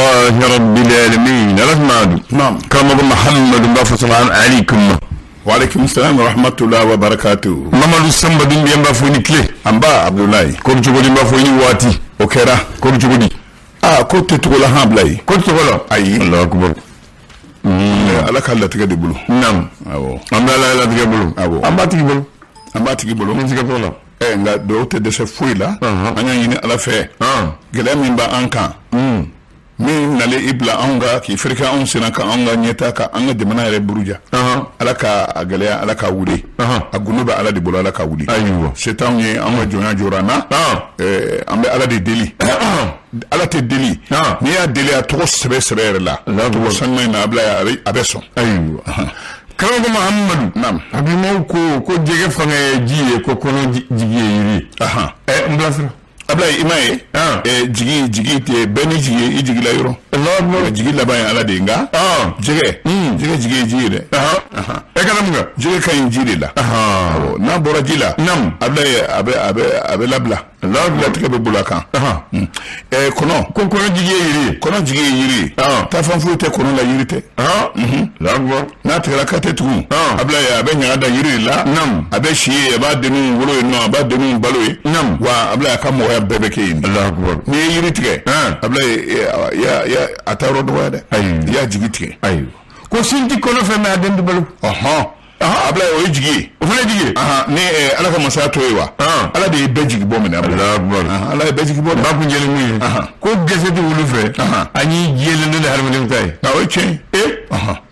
Alhamdulillahi rabbil alamin. Alasmadu. Naam. Karamɔgɔ Mahamadu, n b'a fɔ salamu aleykum. Waaleykum salam wa rahmatulah wa barakatuh. Mamadu Sanba Dunbiya, n b'a fɔ i ni tile. An ba Abudulayi. Ko bɛ cogo di? N b'a fɔ i ni waati. O kɛra. Ko bɛ cogo di? Aa, ko tɛ cogo la han, Abulayi. Ko tɛ cogo la. Ayi. Allahu akbar. Ala ka latigɛ de bolo. Naam. Awɔ. An bɛ Ala latigɛ bolo. Awɔ. An b'a tigi bolo. An b'a tigi bolo. Ni siga t'o la. Ɛ, nka dɔw tɛ dɛsɛ foyi la. An y'a ɲini Ala fɛ. Gɛlɛya min b'an kan, min nalen i bila anw kan k'i fereke anw senna ka anw ka ɲɛta ka an ka jamana yɛrɛ buruja, Ala ka a gɛlɛya, Ala ka wuli. A gundo bɛ Ala de bolo, Ala ka wuli. Ayiwa. Se t'anw ye, an ka jɔnya jɔra an na. An bɛ Ala de deli. Ala tɛ deli, n'i y'a deli a tɔgɔ sɛbɛ sɛbɛ yɛrɛ la, tɔgɔ sanuman in na, a bila a bɛ sɔn. Ayiwa. Karamɔgɔ Mahamadu. Naam. Hakimaw ko jɛgɛ fanga ye ji ye, ko kɔnɔ jigi ye yiri ye. Ɛ, n bilasira. Abulayi, i m'a ye, jigi tɛ bɛɛ ni jigi ye, i jigila yɔrɔ. Allahu akbar. Jigi laban ye Ala de ye, nka jɛgɛ jigi ye ji ye dɛ. E kana mun kɛ? Jɛgɛ ka ɲi ji de la. Awɔ, n'a bɔra ji la, Abulayi, a bɛ labila. Latigɛ bɛ bolo a kan. Ɛ, kɔnɔ. Ko kɔnɔ jigi ye yiri ye. Kɔnɔ jigi ye yiri ye. Taafan foyi tɛ kɔnɔ la, yiri tɛ. Allahu akbar. N'a tigɛra ka tɛ tugun, Abulayi, a bɛ ɲaga da yiri de la. A bɛ si yen, a b'a denninw wolo yen nɔ, a b'a denninw balo yen. Wa Abulayi, a ka mɔgɔya bɛɛ bɛ kɛ yen. Allahu akbar. N'i ye yiri tigɛ, Abulayi, ya a taa yɔrɔ dɔgɔya dɛ. Ayi. I y'a jigi tigɛ. Ayiwa. Ko sin ti kɔnɔ fɛ, mais a den tɛ balo. Ɔhɔn, Abulayi, o ye jigi ye. O fana ye jigi ye. Ni Ala ka masaya to ye wa, Ala de ye bɛɛ jigi bɔ minɛ, Abulayi. Allahu akbar. Ala ye bɛɛ jigi bɔ dɛ. Ba kun jɛlen mun ye? Ko gɛsɛ tɛ wulu fɛ. A ɲi jɛlen don ni hadamadenw ta ye. O ye tiɲɛ ye. E.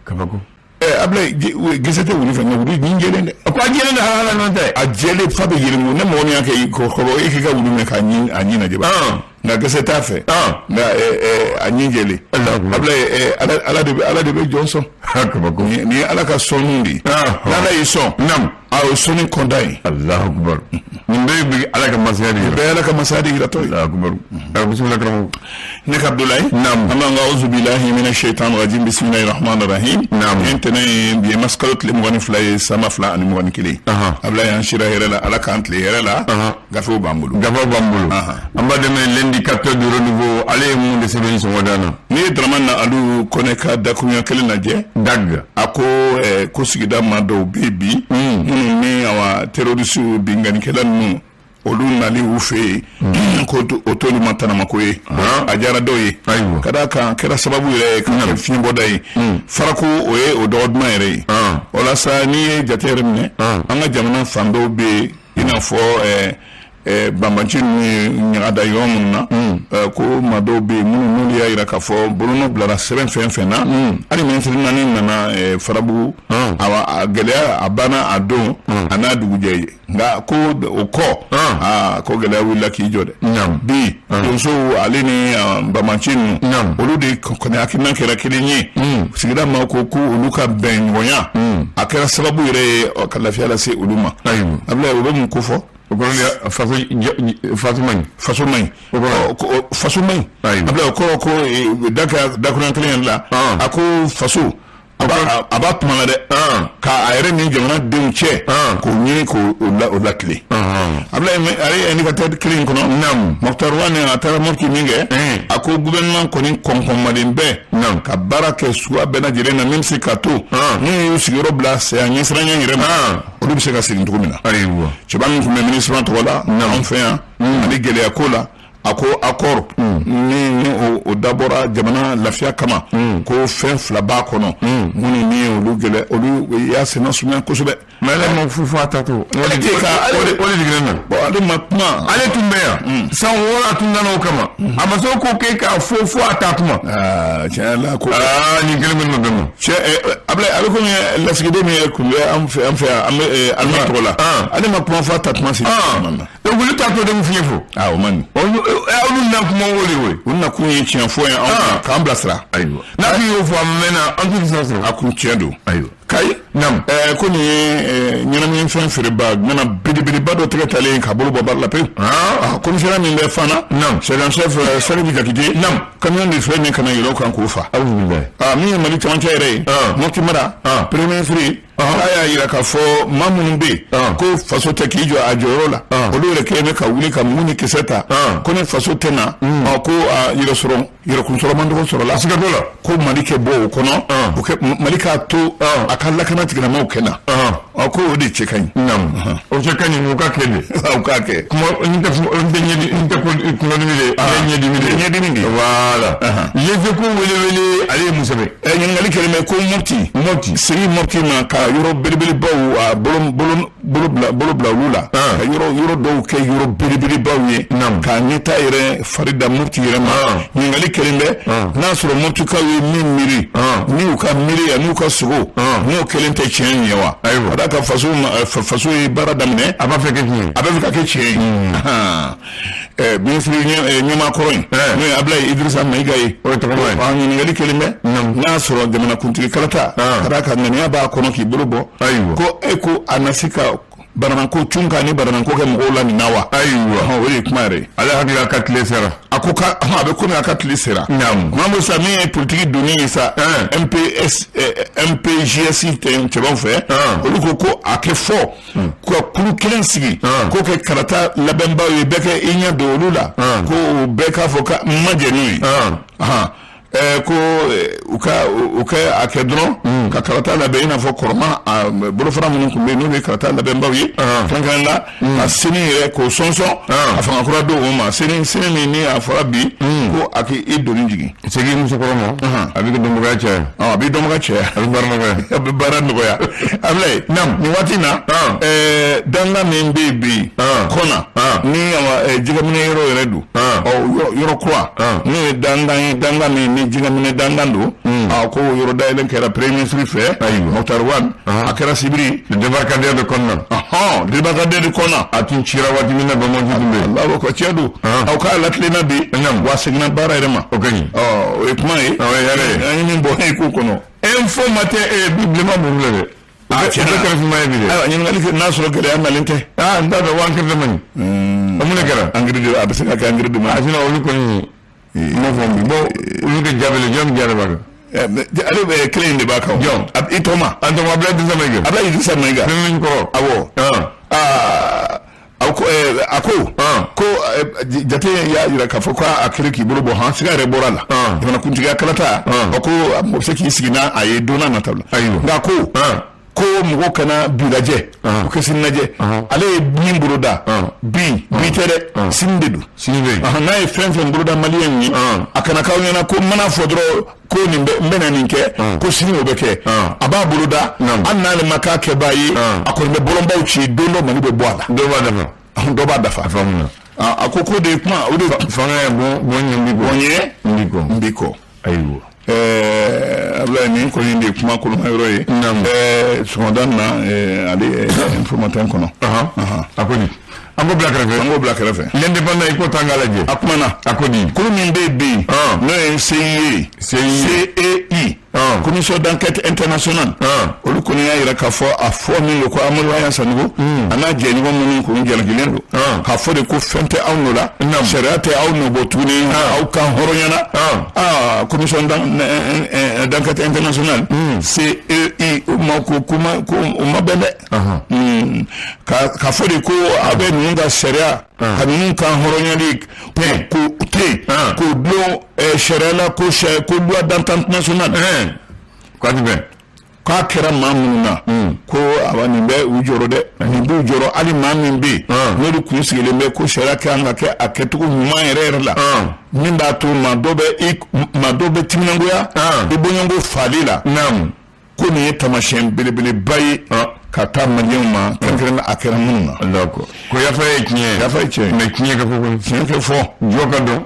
Kabako. Ɛ, Abulayi, gɛsɛ tɛ wulu fɛ, nka wulu ɲi jɛlen dɛ. A ko a jɛlen don hadamadenw ta ye. A jɛlen fa bɛ yɛlɛn ne mɔgɔ min y'a kɛ i kɔrɔ, e k'i ka wulu minɛ k'a ɲi, a ɲi lajɛ ba. Nka gɛsɛ t'a fɛ, nka a ɲi jɛlen. Allahu akbar. Abulayi, Ala de bɛ jɔn sɔn. Kabako. Nin ye Ala ka sɔnni de ye. N'Ala y'i sɔn, a o sɔnni kɔntan ye. Allahu akbar. Nin bɛɛ bɛ Ala ka masaya de yira. Bɛɛ Ala ka masaya de yiratɔ ye. Allahu akbar. A bisimila, karamɔgɔ. Ne ka Abudulayi. Naam. An b'an ka auzubillahi mina shaitan rajim, bisimilahi rahmani rahim. Naam. Nin tɛnɛ ye, bi ye masikalo tile 22 ye, san 2021. Abulayi, an sira hɛrɛ la, Ala k'an tile hɛrɛ la. Gafew b'an bolo. Gafew b'an bolo. An b'a daminɛ L'Indicateur du Renouveau, ale ye mun de sɛbɛn sɔgɔmada na? N'i ye Dramane Alu Kɔnɛ ka dakuruɲɛ kelen lajɛ, Dag. A ko ko sigida maa dɔw bɛ yen bi, minnu ni awa terroriste binkannikɛla ninnu olu nali u fɛ yen, ko o t'olu ma tanamako ye, a diyara dɔw ye. Ka d'a kan a kɛra sababu yɛrɛ ye ka kɛ fiɲɛbɔda ye farako, o ye o dɔgɔ duman yɛrɛ ye. O la sa, n'i ye jate yɛrɛ minɛ, an ka jamana fan dɔw bɛ yen, i n'a fɔ banbanci ninnu ye ɲaga da yɔrɔ minnu na, ko maa dɔw bɛ yen minnu n'olu y'a jira k'a fɔ bolonɔ bilara sɛbɛn fɛn fɛn na, hali minisiri naani nana Farabugu, awa a gɛlɛya a banna a don a n'a dugujɛ ye. Nka ko o kɔ, aa, ko gɛlɛya wulila k'i jɔ dɛ. Bi donsow ale ni banbanci ninnu, olu de kɔni hakilina kɛra kelen ye. Sigida maaw ko olu ka bɛn ɲɔgɔnya, a kɛra sababu yɛrɛ ye ka lafiya lase olu ma. Abulayi, o bɛ mun ko fɔ? O kɔrɔ de faso faso man ɲi. Faso man ɲi, faso man ɲi. Abulayi, o kɔrɔ ko dakuruɲɛ kelen yɛrɛ la, a ko faso a b'a kuma la dɛ, k'a a yɛrɛ ni jamana denw cɛ k'o ɲini k'o latilen. Abulayi, ale ye Indicateur kelen in kɔnɔ, Moctar Ouane, a taara Mopti min kɛ, a ko gouvernement kɔni kɔnkɔnmalen bɛɛ ka baara kɛ suguya bɛɛ lajɛlen na min bɛ se k'a to minnu y'u sigiyɔrɔ bila saya ɲɛsiranya yɛrɛ ma, olu bɛ se ka segin cogo min na. Cɛba min tun bɛ MINUSMA tɔgɔ la anw fɛ yan ani gɛlɛya ko la, a ko accord ni o dabɔra jamana lafiya kama, ko fɛn fila b'a kɔnɔ minnu ni olu gɛlɛ, olu y'a senna sumaya kosɛbɛ. Mais ale ma fu fɔ a ta to. O de jiginna na. Bon, ale ma kuma. Ale tun bɛ yan san 6, a tun nana o kama. A ma se ko k'e k'a fɔ fo a ta kuma. Aa, tiɲɛ la ko. Aa, nin kelen bɛ bɛn ma. Cɛ, Abulayi, a bɛ komi lasigiden min yɛrɛ tun bɛ an fɛ yan, an bɛ Allemagne tɔgɔ la, ale ma kuma fɔ a ta kuma se. Wuli ta to de fiɲɛ fɔ. Aa, o man ɲi. Olu na kuma o de ye. U na kun ye tiɲɛ fɔ ye anw k'an bilasira. Ayiwa, n'a tun y'o fɔ a mɛnna, an tun tɛ sɔrɔ. A kun tiɲɛ don. Ayiwa. Kayi. Naamu. Ko nin ye ɲɛnaminifɛn feereba nana belebeleba dɔ tɛgɛ talen ka bolo bɔ baara la pewu. Commissariat min bɛ Fana. Sergent chef Salifu Jakite. Camion de filɛ nin ka na yɛlɛ o kan k'o fa. Awuzubilayi. Min ye Mali camancɛ yɛrɛ ye. Mopti mara. Premier ministre. A y'a jira k'a fɔ maa minnu bɛ yen ko faso tɛ k'i jɔ a jɔyɔrɔ la, olu yɛrɛ kɛlen bɛ ka wuli ka mugu ni kisɛ ta, ko ni faso tɛ na, ko yɛrɛsɔrɔ yɛrɛkunsɔrɔ man dɔgɔ sɔrɔ la, siga t'o la, ko Mali kɛ bɔ o kɔnɔ, o kɛ Mali k'a to a ka lakana tigilamaaw kɛ na, ko o de cɛ ka ɲi. O cɛ ka ɲi, u ka kɛ de. U k'a kɛ. Kuma n tɛ n tɛ ɲɛdi n tɛ kunkolodimi de, n tɛ ɲɛdimi de. Ɲɛdimi de. Voilà. Les Échos welewele, ale ye mun sɛbɛn? Ɲininkali kɛlen bɛ ko Mopti. Mopti. Segin Mopti ma ka yɔrɔ belebelebaw a bolo bolo bolo bila bolo bila olu la. Ka yɔrɔ yɔrɔ dɔw kɛ yɔrɔ belebelebaw ye. K'a ɲɛta yɛrɛ fari da Mopti yɛrɛ ma. Ɲininkali kɛlen bɛ n'a sɔrɔ Moptikaw ye min miiri, ni u ka miiri ani u ka sogo, n'o kelen tɛ tiɲɛ ye wa? Ayiwa. Ka d'a kan faso faso ye baara daminɛ. A b'a fɛ kɛ tiɲɛ ye. A bɛ fɛ ka kɛ tiɲɛ ye. Minisiri ɲɛmaa kɔrɔ in, n'o ye Abulayi Idirisa Mayiga ye, o ye tɔgɔma ye. Ɲininkali kɛlen bɛ n'a y'a sɔrɔ jamanakuntigi kalata, ka d'a kan ŋaniya b'a kɔnɔ k'i bolo bɔ. Ayiwa. Ko e ko a na se ka banako cun ka ni banako kɛ mɔgɔw la nin na wa? Ayiwa. O de ye kuma yɛrɛ ye. Ale hakili a ka tile sera. A ko ka a bɛ komi a ka tile sera. Mamu sa, min ye politiki donni ye sa, MPS MPJS cɛbaw fɛ, olu ko ko a kɛ fɔ ka kulu kelen sigi k'o kɛ kalata labɛnbaw ye, bɛɛ kɛ i ɲɛ don olu la, ko o bɛɛ k'a fɔ ka n ma jɛn n'u ye. Ko u ka u ka a kɛ dɔrɔn ka kalata labɛn i n'a fɔ kɔrɔma bolofara minnu tun bɛ yen, n'olu ye kalata labɛnbaw ye, kɛrɛnkɛrɛn la ka CENI yɛrɛ k'o sɔnsɔn ka fanga kura don o ma. CENI CENI min ni a fɔra bi ko a k'i doni jigin. Segin musokɔrɔ ma, a b'i ka dɔnbagaya caya. A b'i dɔnbaga caya. A bɛ baara nɔgɔya. A bɛ baara nɔgɔya. Abulayi, nin waati in na, dankan min bɛ yen bi Kɔna, ni jɛgɛminɛ yɔrɔ yɛrɛ don, ɔ yɔrɔ kura n'o ye dankan ye, dankan min ni jɛgɛminɛ dankan don, a ko yɔrɔ dayɛlɛ kɛra premier ministre fɛ, Moctar Ouane, a kɛra sibiri. Débarcadère de Kɔnna. Débarcadère de Kɔnna. A tun cira waati min na, Banbɔnji tun bɛ yen. Alahu, ko tiɲɛ don. Aw k'a latilenna bi, wa seginna baara yɛrɛ ma. O ka ɲi. Ɔ o ye kuma ye. O ye hɛrɛ ye. An ye min bɔ e k'o kɔnɔ. Info Matin, bi bilenman b'u bila dɛ. A tiɲɛ na. Kɛra finman ye bi dɛ. Ayiwa, ɲininkali kɛ n'a sɔrɔ gɛlɛya nalen tɛ. Aa, n t'a dɔn wa engrais de man ɲi. O mun de kɛra? Engrais de, a bɛ se ka kɛ engrais de man ɲi. A sinon olu kɔni n m'o fɔ bi. Bon, olu ka jabɛlɛ jɔn bɛ jabɛlɛ b'a kan? Ale bɛ kelen in de b'a kan. Jɔn? I tɔgɔma. An tɔgɔ Abulayi Idrissa Mayiga. Abulayi Idrissa Mayiga. Premier ministre kɔrɔ. Awɔ. Aa, a ko a ko ko jate y'a jira k'a fɔ k'a kɛlen k'i bolo bɔ han, siga yɛrɛ bɔra a la. Jamanakuntigiya kalata, a ko mɔgɔ bɛ se k'i sigi n'a a ye don n'a nataw la. Ayiwa. Nka ko mɔgɔw kana bi lajɛ, u ka sini lajɛ. Ale ye min boloda bi, bi tɛ dɛ, sini de don. Sini bɛ yen. N'a ye fɛn fɛn boloda maliyɛnw ye, a kana k'aw ɲɛna ko n mana fɔ dɔrɔn ko nin bɛ n bɛna nin kɛ, ko sini o bɛ kɛ. A b'a boloda, hali n'ale ma k'a kɛbaa ye, a kɔni bɛ bɔlɔnbaw ci, don dɔ Mali bɛ bɔ a la. Dɔ b'a dafa. Dɔ b'a dafa. A faamuna. A ko de ye kuma o de. Fanga ye bɔn bɔn ɲɛ n b'i kɔ. Bɔn ɲɛ n b'i kɔ. N b'i kɔ. Ayiwa. Abulayi, nin kɔni de ye kuma koloma yɔrɔ ye. Sɔgɔmada in na, ale Info Matin kɔnɔ. A ko di? An k'o bila kɛrɛfɛ. An k'o bila kɛrɛfɛ. L'Indépendant, i k'o ta an k'a lajɛ. A kumana. A ko di? Kulu min bɛ yen bi, n'o ye CIE. CEI. Commission d'enquête internationale. Olu kɔni y'a jira k'a fɔ a fɔ min don ko Amadu Haya Sanogo a n'a jɛɲɔgɔn minnu kun jalakilen don, k'a fɔ de ko fɛn tɛ aw nɔ la, sariya tɛ aw nɔ bɔ tuguni, aw kan hɔrɔnyana. Aa, commission d'enquête internationale CEI, o ma ko kuma ko o ma bɛn dɛ. K'a fɔ de ko a bɛ ninnu ka sariya ka ninnu kan hɔrɔnyali ko tɛ yen, k'o dulon sariya la, ko ko loi d'entente nationale, k'a ti bɛn. K'a kɛra maa minnu na, ko awa nin bɛ u jɔrɔ dɛ, nin b'u jɔrɔ. Hali maa min bɛ yen n'olu kun sigilen bɛ ko sariya kan ka kɛ a kɛcogo ɲuman yɛrɛ yɛrɛ la, min b'a to maa dɔ bɛ i maa dɔ bɛ timinangoya i bɔɲɔgɔnko faali la, ko nin ye taamasiyɛn belebeleba ye ka taa maliyɛnw ma, kɛrɛnkɛrɛn a kɛra minnu na. D'accord, ko yafa ye tiɲɛ ye. Yafa ye tiɲɛ ye. Mais tiɲɛ ka fɔ kɔni. Tiɲɛ ka fɔ. Jɔ ka dɔn.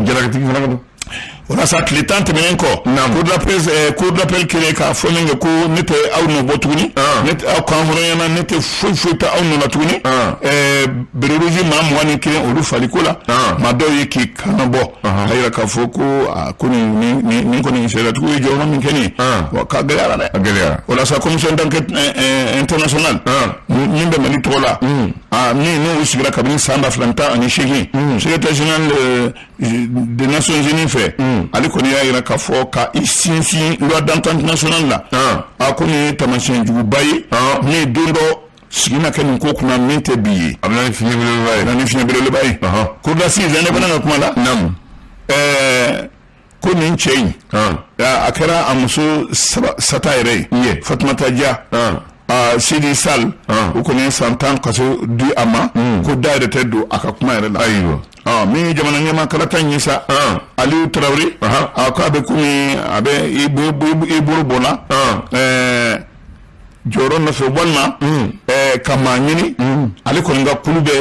Jalakitigi fana ka dɔn. Walasa tile 10 tɛmɛnen kɔ, cour d'appel kɛlen k'a fɔ min kɛ ko ne tɛ aw nɔ bɔ tuguni, ne tɛ aw kan hɔrɔnya, ne tɛ foyi foyi tɛ aw nɔ la tuguni. Béret rouge maa 21, olu faliko la, maa dɔw ye k'i kan bɔ a jira k'a fɔ ko aa, ko nin nin kɔni sariyatigiw ye jɔyɔrɔ min kɛ nin ye, wa k'a gɛlɛyara dɛ. A gɛlɛyara. Walasa commission d'enquête internationale min bɛ Mali tɔgɔ la, aa, min n'o sigira kabini san 2018, secrétaire général des Nations Unies fɛ, ale kɔni y'a jira k'a fɔ ka i sinsin loi d'entente nationale la, a ko nin ye taamasiyɛn juguba ye min ye don dɔ sigi na kɛ nin ko kunna min tɛ bi ye. A bɛ na ni fiɲɛ belebeleba ye. Na ni fiɲɛ belebeleba ye. Kordasi indépendant ka kuma la, ko nin cɛ in, a kɛra a muso sata yɛrɛ ye, Fatumata Diya, Sidi Sall, o kɔni ye san 10 kaso di a ma, ko da yɛrɛ tɛ don a ka kuma yɛrɛ la. Ayiwa. Min ye jamana ɲɛmaa kalata in ye sa, Aliyu Tarawele, a ko a bɛ komi a bɛ i bolo bɔ la jɔyɔrɔ nɔfɛ walima ka maa ɲini, ale kɔni ka kulu bɛ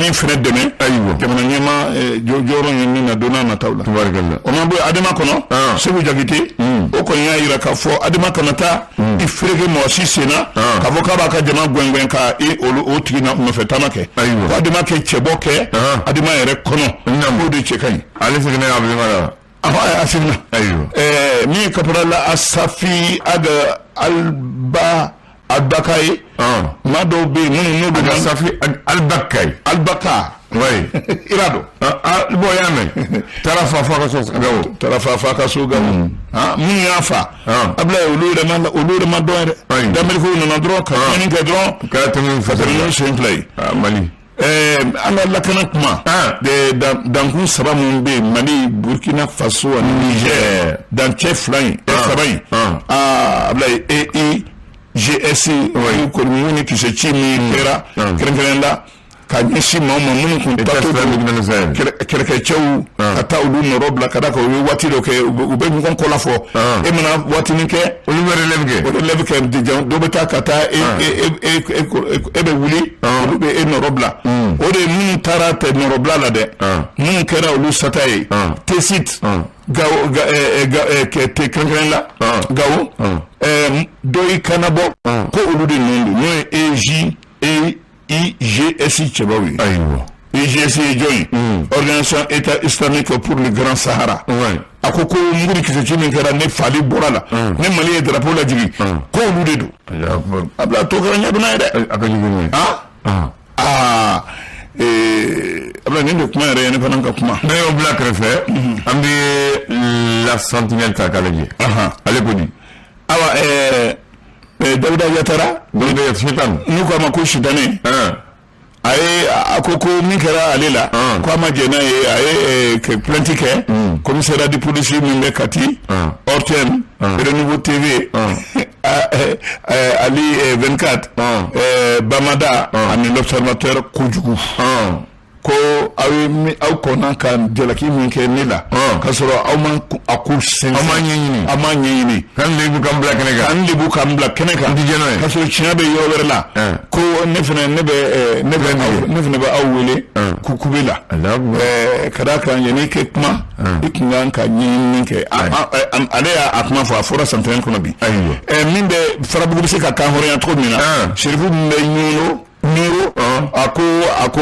min fana dɛmɛ. Ayiwa. Jamana ɲɛmaa jɔyɔrɔ ɲini na don n'a nataw la. Tabarikalla. O ma bɔ Adema kɔnɔ, Segu Jakite, o kɔni y'a jira k'a fɔ Adema kana taa i fereke mɔgɔ si sen na k'a fɔ k'a b'a ka jama gɛngɛn ka i olu o tigi nɔfɛ taama kɛ. Ayiwa. Ko Adema kɛ cɛbɔ kɛ Adema yɛrɛ kɔnɔ, k'o de cɛ ka ɲi. Ale seginna ka bila la. A seginna. Ayiwa. Min ye caporal Asafi Ag Alba Albaka ye, maa dɔw bɛ yen minnu n'olu bɛ Asafi Albaka ye. Albaka. Oui. I b'a dɔn. Bon, y'a mɛn. Taara fa fa ka so Gawo. Taara fa fa ka so Gawo. Minnu y'a fa. Abulaye, olu yɛrɛ ma dɔn yɛrɛ. Damerikew nana dɔrɔn ka tiɲɛni kɛ dɔrɔn. Kɛra tɛmɛ ka tɛmɛ n'u sen fila ye. Mali. An ka lakana kuma, dankun saba minnu bɛ yen, Mali, Burkina Faso ani Niger, dancɛ fila in, saba in, aa, Abulaye, EIGS kɔni mun ni kisɛ ci min kɛra kɛrɛnkɛrɛn la ka ɲɛsin maaw ma minnu tun taatɔ don kɛlɛkɛcɛw ka taa olu nɔrɔ bila, ka d'a kan u ye waati dɔ kɛ u bɛ ɲɔgɔn kɔ la fɔ, e mana waatinin kɛ, olu bɛ relève kɛ. O relève kɛ, dɔ bɛ taa ka taa e e e bɛ wuli, olu bɛ e nɔrɔ bila. O de ye minnu taara tɛ nɔrɔbila la dɛ, minnu kɛra olu sata ye Tesit, Gawo, kɛrɛnkɛrɛn la Gawo, dɔ y'i kannabɔ ko olu de nɔ don, n'o ye EJ EIGS cɛbaw ye. Ayiwa. EIGS ye jɔn ye? Organisation État islamique pour le Grand Sahara. A ko ko mugu ni kisɛci min kɛra, ne fali bɔra la, ne Mali ye drapeau lajigin, ko olu de don. A bila to kɛra ɲɛdonna ye dɛ. A ka jugu n'o ye. Aa, a bila nin de kuma yɛrɛ ye, ne fana ka kuma. N'an y'o bila kɛrɛfɛ, an bɛ La Sentinelle ta k'a lajɛ. Ale ko di? Awa, Dawuda Yatara. Dawuda Sitan. N'u k'a ma ko Sitanɛ. A ye a ko ko min kɛra ale la, ko a ma jɛn n'a ye. A ye plainte kɛ commissariat de police min bɛ Kati, ORTM, Renouveau TV, Ali 24, Bamada ani L'Observateur kojugu, ko aw ye aw kɔnna ka jalaki min kɛ ne la, k'a sɔrɔ aw ma a ko sɛnsɛn, aw ma ɲɛɲini, aw ma ɲɛɲini, k'an lebu k'an bila kɛnɛ kan, k'an lebu k'an bila kɛnɛ kan, n ti jɛn n'a ye, k'a sɔrɔ tiɲɛ bɛ yɔrɔ wɛrɛ la, ko ne fana ne bɛ ne bɛ ne fana bɛ aw wele kube la, ka d'a kan yanni kɛ kuma, i tun kan ka ɲɛɲini kɛ. Ale y'a kuma fɔ, a fɔra Sentinelle kɔnɔ bi. Min bɛ Farabugu bɛ se ka kan hɔrɔnya cogo min na, Serifu min bɛ Ɲɔnɔ Ɲoro, a ko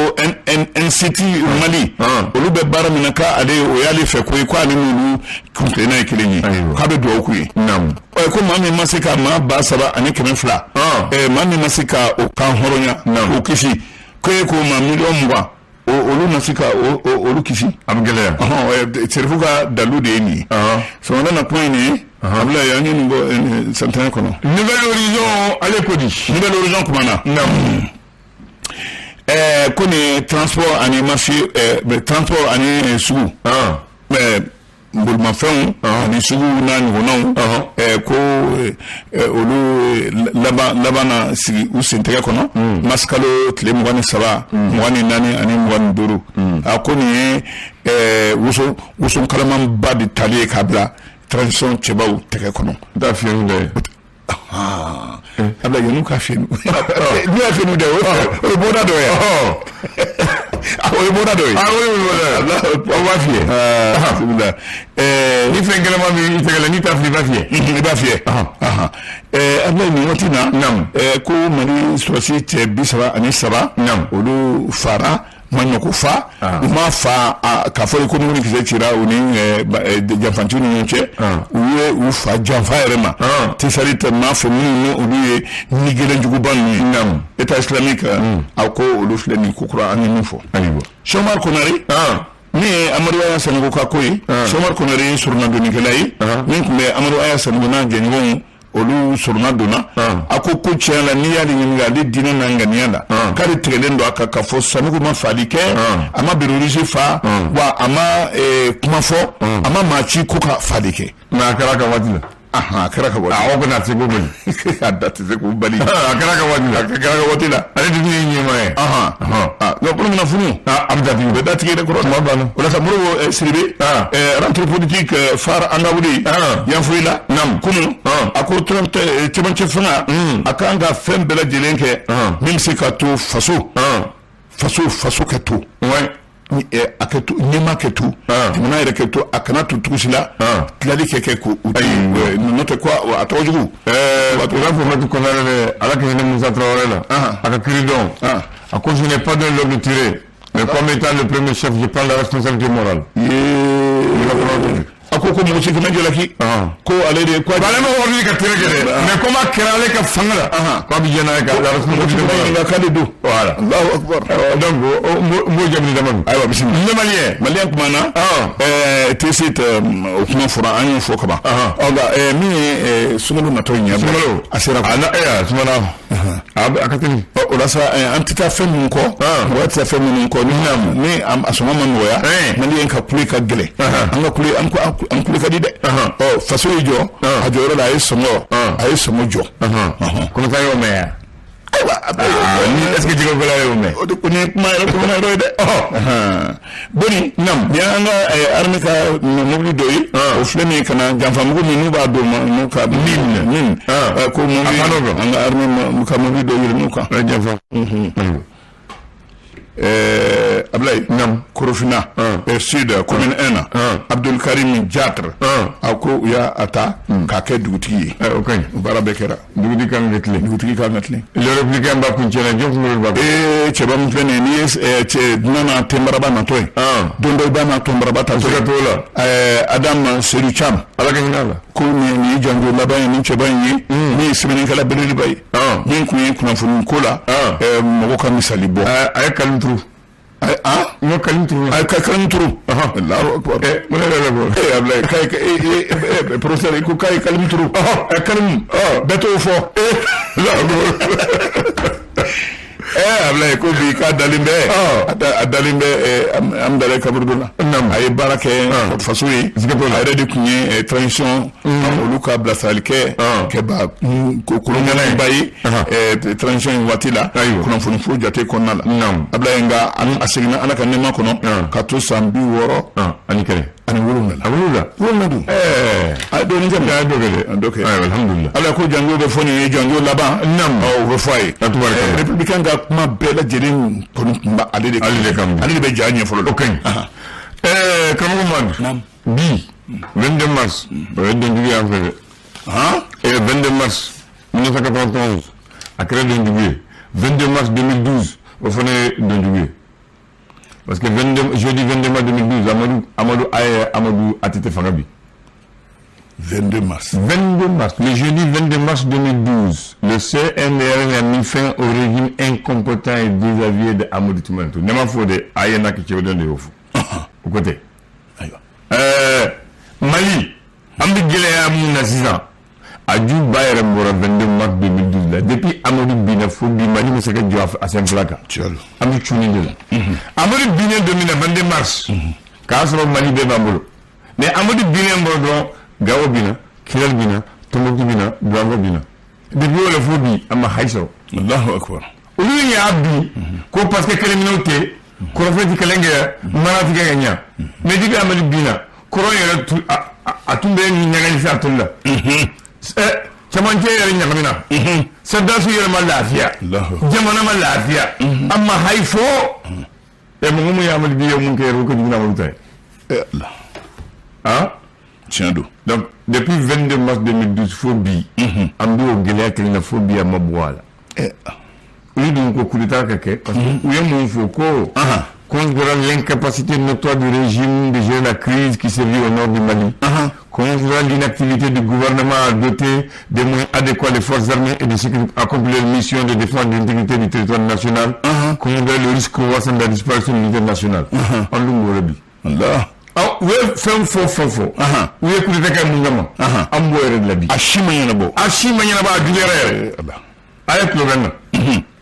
NCT Mali, olu bɛ baara min na, k'ale o y'ale fɛ ko ye, ko ale n'olu kuntilenna ye kelen ye, k'a bɛ dugawu k'u ye. Ko maa min ma se ka maa 3100, maa min ma se ka o kan hɔrɔnya k'o kisi, ko e k'o ma miliyɔn 20, olu ma se ka olu kisi. A bɛ gɛlɛya. Serifu ka dalu de ye nin ye. Sɔgɔmada na kuma in nin ye, Abulaye, an ye nin bɔ Sentinelle kɔnɔ. Nouvel Horizon, ale ko di? Nouvel Horizon kumana. Ko nin transport ani marché, transport ani sugu, bolimafɛnw ani sugu n'a ɲɔgɔnnaw, ko olu laban laban na sigi u sentɛgɛ kɔnɔ masikalo tile 23, 24 ani 25. A ko nin ye woso woso kalamanba de tali ye k'a bila transition cɛbaw tɛgɛ kɔnɔ. N t'a fiyɛ dɛ. Abila, yan'u ka fiyɛ, n'u y'a fiyɛ dɛ, o ye bɔda dɔ ye, o ye bɔda dɔ ye. O ye bɔda ye, o b'a fiyɛ. Bisimila. Ni fɛn gɛlɛman b'i tɛgɛ la, n'i t'a fili, i b'a fiyɛ. I b'a fiyɛ. Abila, nin waati na, ko Mali sɔrɔdasi cɛ 33, olu fara maɲɔko fa, u ma fa k'a fɔ ko mugu ni kisɛ cira u ni janfantiw ni ɲɔgɔn cɛ, u ye u fa janfa yɛrɛ ma. Tesalit tɛ maa fɛ minnu ni olu ye ni gɛlɛn juguba ninnu ye, État islamique, a ko olu filɛ nin ko kura an ye min fɔ. Ayiwa. Sɔmar Konare. Min ye Amadu Aya Sanogo ka ko ye, Sɔmari Konare ye soronadonnikɛla ye min tun bɛ Amadu Aya Sanogo n'a jɛɲɔgɔnw, olu sorona donna. A ko ko tiɲɛ la, n'i y'ale ɲininka ale diinɛ n'a ŋaniya la, k'ale tigɛlen don a kan k'a fɔ Sanogo ma faali kɛ, a ma béret rouge fa, wa a ma kuma fɔ, a ma maa ci ko ka faali kɛ. Mais a kɛra ka waati la. A kɛra ka waati. A kɔni, a tɛ se k'o bali. A da tɛ se k'o bali. A kɛra ka waati la. A kɛra ka waati la. Ale dun ye ɲɛmaa ye. Donc kolo mina funu. A bɛ datigɛ. U bɛ datigɛ dɛ kɔrɔ. Kuma banna. O la sa, Modibo Sidibe, rentrée politique phare an ka wuli Yanfolila kunun, a ko cɛmancɛ fanga a kan ka fɛn bɛɛ lajɛlen kɛ min bɛ se ka to faso ka to a kɛ to, ɲɛma kɛ to, jamana yɛrɛ kɛ to, a kana to cogo si la tilali kɛ kɛ ko n'o tɛ ko a tɔgɔ jugu. U b'a fɔ Matu Konare dɛ, Ala ka hinɛ Musa Traoré la, a ka cri dɔn. A ko: "Je n'ai pas donné l'ordre de tirer, mais comme étant le premier chef, je prends la responsabilité morale." A ko ko mɔgɔ si kana jalaki, ko ale de ko ale ma ordre ka tiré kɛ dɛ, mais comme a kɛra ale ka fanga la, ko a bɛ jɛn n'a ye ka la responsabilité morale. K'ale don. Voilà. Allahu akbar. Donc n b'o jaabi dama. Ayiwa, bisimila. Ne Malien. Malien kumana tese o kuma fɔra, an y'o fɔ kaban. Ɔ nka min ye sunkalo natɔ in ɲɛ, sunkalo a sera. A na sumana a ka teli. O la sa, an tɛ taa fɛn minnu kɔ, mɔgɔ tɛ taa fɛn minnu kɔ ni a sɔngɔ ma nɔgɔya. Malien ka kule ka gɛlɛn, an ka kule, an kule ka di dɛ. Ɔ faso y'i jɔ a jɔyɔrɔ la, a ye sɔngɔ jɔ. Kɔnɔta y'o mɛn yan. Ayiwa. Ni est ce que jɛgɛ y'o mɛn? O de ko nin kuma yɛrɛ kɔnɔna yɔrɔ ye dɛ. Boni nin y'an ka armée ka mobili dɔ ye, o filɛ nin ye ka na janfamugu min n'u b'a don n'u ka mine ko mobili, an ka armée ka mobili dɔ yɛlɛ n'u kan. Janfa. Ablaye, Korofina Sud, commune 1 na, Abdul Karim Diatre, a ko u y'a ta k'a kɛ dugutigi ye. O ka ɲi. O baara bɛɛ kɛra. Dugutigi kan ka tilen. Dugutigi kan ka tilen. Le Républicain b'a kun cɛna, jɔn kunkolo b'a. Ee, cɛba min filɛ nin ye, n'i ye cɛ dunan na tenbaraba natɔ ye, don dɔ i b'a na tɔnbaraba tatɔ ye. Siga t'o la. Adam Seydou Cham. Ala ka hinɛ a la. Ko nin ye janjo laban ye, nin cɛba in ye min ye sɛbɛnnikɛla belebeleba ye, min kun ye kunnafoni ko la mɔgɔ ka misali bɔ. A ye kalimu turu. A n ko kalimu turu. A ye kalimu turu. Allahu akbar. Mun yɛrɛ bɛ bɔ? Ee Ablaye, k'a ye professeur, i ko k'a ye kalimu turu. Kalimu, bɛɛ t'o fɔ. Ablaye, ko bi k'a dalen bɛ, a dalen bɛ an dalen kaburudo la. A ye baara kɛ faso ye, a yɛrɛ de tun ye transition olu ka bilasirali kɛ kɛba kolonjɛba ye transition in waati la, kunnafoni fo jate kɔnɔna la. Ablaye, nka a seginna Ala ka nɛɛma kɔnɔ ka to san 67. A wolonwula. Wolonwula don. A ye dɔɔnin kɛ. A ye dɔ kɛ dɛ. A dɔ kɛ. Ayiwa, alhamdulilah. Ala ko janjo bɛ fɔ nin ye, janjo laban. O bɛ fɔ a ye. Républicain ka kuma bɛɛ lajɛlen kɔni tun bɛ ale de ale de kan. Ale de bɛ ja ɲɛ fɔlɔ. O ka ɲi. Karamɔgɔ Madu. Bi 22 mars, o ye donjugu y'an fɛ dɛ. 22 mars 1991, a kɛra donjugu ye. 22 mars 2012, o fana ye donjugu ye. Parce que 22, jeudi 22 mars 2012, Amadou Aye Amadou ATT fanga bi. 22 mars. 22 mars. Le jeudi 22 mars 2012, le CNRN a mis fin au régime incompétent et désavoué de Amadou Toumani Touré. Ne m'a fɔ de, a ye n'a kɛ cɛwden de y'o fɔ. O ko tɛ. Ayiwa. Mali, an bɛ gɛlɛya mun na sisan? A ju ba yɛrɛ bɔra 22 mars 2012 la. Depuis Amadou binna fo bi, Mali ma se ka jɔ a sen fila kan. Tiɲɛ don. An bɛ cunni de la. Amadou binnen don min na, 22 mars, k'a sɔrɔ Mali bɛɛ b'an bolo. Mais Amadou binnen bolo dɔrɔn, Gawo binna, Kidal binna, Tombouctou binna, Douentza binna. Depuis o la fo bi, an ma hayi sɔrɔ. Allahu akbar. Olu y'a bin ko parce que kɛlɛminɛw tɛ, kɔrɔfɛ ti kɛlɛ kɛ, mara ti kɛ ka ɲa. Mais depuis Amadou binna, kɔrɔ yɛrɛ tu a tun bɛ ɲagali sa a toli la. Cɛmancɛ yɛrɛ ɲagamina, sɔrɔdasiw yɛrɛ ma lafiya, jamana ma lafiya, an ma hayi fo. Mɔgɔ mun ye Amadu bi ye mun kɛ yɛrɛ, o ka jugu n'Amadu ta ye. Ah, tiɲɛ don. Donc depuis 22 mars 2012 fo bi, an bɛ o gɛlɛya kelen na fo bi, a ma bɔ a la. Olu dun ko coup d'état ka kɛ parce que u ye mun fɔ? Ko considérant l'incapacité notoire du régime de gérer la crise qui sévit au nord du Mali, considérant l'inactivité du gouvernement à doter des moyens adéquats les forces armées et de sécurité à accomplir leur mission de défense de l'intégrité du territoire national, considérant le risque croissant de la disparition de l'unité nationale. An dun b'o la bi. Allah. U ye fɛn fɔ fɛn fɔ, u ye coup d'état kɛ mun kama? An b'o yɛrɛ de la bi. A si ma ɲɛnabɔ. A si ma ɲɛnabɔ, a juguyara yɛrɛ. A ye tulo bɛ n na,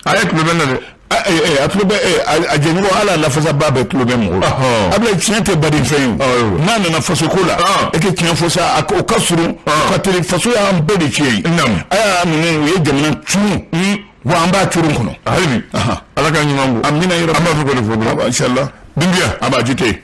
a ye tulo bɛ n na dɛ. A tulo bɛ a jɛɲɔgɔn, hali a lafasaba bɛɛ tulo bɛ mɔgɔw la. Abulayi, tiɲɛ tɛ baden fɛn ye o. N'a nana faso ko la, e ka tiɲɛ fɔ sa, o ka surun, o ka teli. Faso y'an bɛɛ de tiɲɛ ye. A y'a minɛ, u ye jamana cun wa, an b'a curun kɔnɔ. Hali bi, Ala ka ɲuman bɔ. Amina yɔrɔ. An b'a fɛ k'o de fɔ dɔrɔn. Inshallah. Dunbiya. A b'a jite.